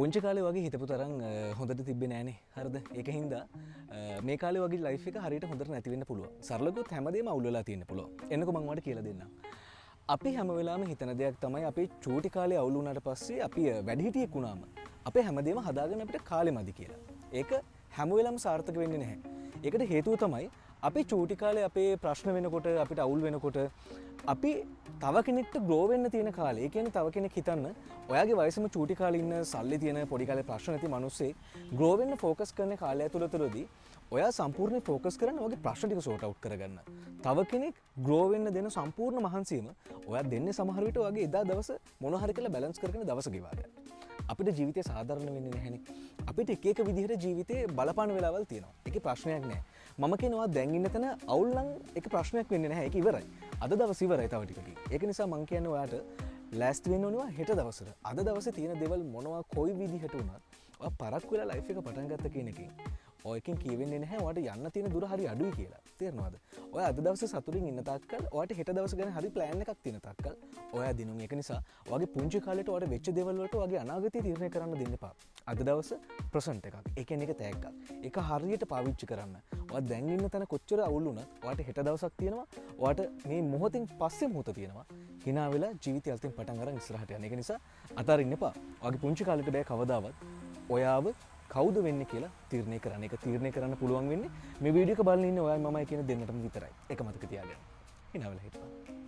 පුංචි කාලේ වගේ හිතපු තරම් හොඳට තිබ්බේ නෑනේ. හරිද? ඒක හින්දා මේ කාලේ වගේ ලයිෆ් එක හරියට හොඳට නැති වෙන්න පුළුවන්. සරලගොත් හැමදේම අවුල් වෙලා තියෙන්න පුළුවන්. එන්නකෝ මං ඔයාලට කියලා දෙන්නම්. අපි හැම වෙලාවෙම හිතන දෙයක් තමයි අපේ චූටි කාලේ අවුල් වුණාට පස්සේ අපි වැඩිහිටියෙක් වුණාම අපේ හැමදේම හදාගන්න අපිට කාලෙ මදි කියලා. ඒක හැම වෙලාවෙම සාර්ථක වෙන්නේ නැහැ. ඒකට හේතුව තමයි අපි චූටි කාලේ අපේ ප්‍රශ්න වෙනකොට අපිට අවුල් වෙනකොට අපි තව කෙනෙක්ට ග්‍රෝ වෙන්න තියෙන කාලේ, ඒ කියන්නේ තව කෙනෙක් හිතන්න ඔයාගේ වයසම චූටි කාලේ ඉන්න සල්ලි තියෙන පොඩි කාලේ ප්‍රශ්න නැති මිනිස්සෙක් ග්‍රෝ වෙන්න ෆෝකස් කරන කාලය ඇතුළතදී ඔයා සම්පූර්ණයෙන් ෆෝකස් කරන්න ඔයාගේ ප්‍රශ්න ටික සෝට් අවුට් කරගන්න. තව කෙනෙක් ග්‍රෝ වෙන්න දෙන සම්පූර්ණ මහන්සියම ඔයා දෙන්නේ සමහර විට ඔයාගේ එදා දවස මොන හරි කරලා බැලන්ස් කරගෙන දවස ගෙවා ගන්න. අපිට ජීවිතේ සාධාරණ වෙන්නේ නැහැනේ. අපිට එක එක විදිහට ජීවිතේ බලපාන වෙලාවල් තියෙනවා. ඒකේ ප්‍රශ්නයක් නෑ. මම කියනවා දැන් ඉන්න තැන අවුල් නම් ඒක ප්‍රශ්නයක් වෙන්නේ නැහැ. ඒක ඉවරයි. අද දවස් ඉවරයි තව ටිකකින්. ඒක නිසා මං කියන්නේ ඔයාට ලෑස්ති වෙන්න ඕනවා හෙට දවසට. අද දවසේ තියෙන දේවල් මොනවා කොයි විදිහට වුණත් ඔයා පරක්කු වෙලා ලයිෆ් එක පටන් ගත්ත කියන එකෙන් ඔයකින් කියවෙන්නේ නැහැ ඔයාට යන්න තියෙන දුර හරි අඩුයි කියලා. තේරෙනවද? ඔයා අද දවසේ සතුටින් ඉන්න තාක්කල් ඔයාට හෙට දවස ගැන හරි ප්ලෑන් එකක් තියෙන තාක්කල් ඔයා දිනුම්. ඒක නිසා ඔයාගේ පුංචි කාලේට ඔයාට වෙච්ච දේවල් වලට ඔයාගේ අනාගතය තීරණය කරන්න දෙන්න එපා. අද දවස ප්‍රසන්ට් එකක්. ඒ කියන්නේ ඒක තෑග්ගක්. ඒක හරියට පාවිච්චි කරන්න. ඔයා දැන් ඉන්න තැන කොච්චර අවුල් වුණත් ඔයාට හෙට දවසක් තියෙනවා. ඔයාට මේ මොහොතින් පස්සේ මොහොත තියෙනවා. හිනා වෙලා ජීවිතය අලුතෙන් පටන් අරන් ඉස්සරහට යන්න. ඒක නිසා අතාරින්න එපා. ඔයාගේ පුංචි කාලේට බෑ කවදාවත් ඔයාව කවුද වෙන්නේ කියලා තීරණය කරන්න. ඒක තීරණය කරන්න පුළුවන් වෙන්නේ මේ වීඩියෝ එක බලන ඉන්න ඔයයි මමයි කියන දෙන්නටම විතරයි. ඒක මතක තියාගන්න. හිනා වෙලා හිටපන්.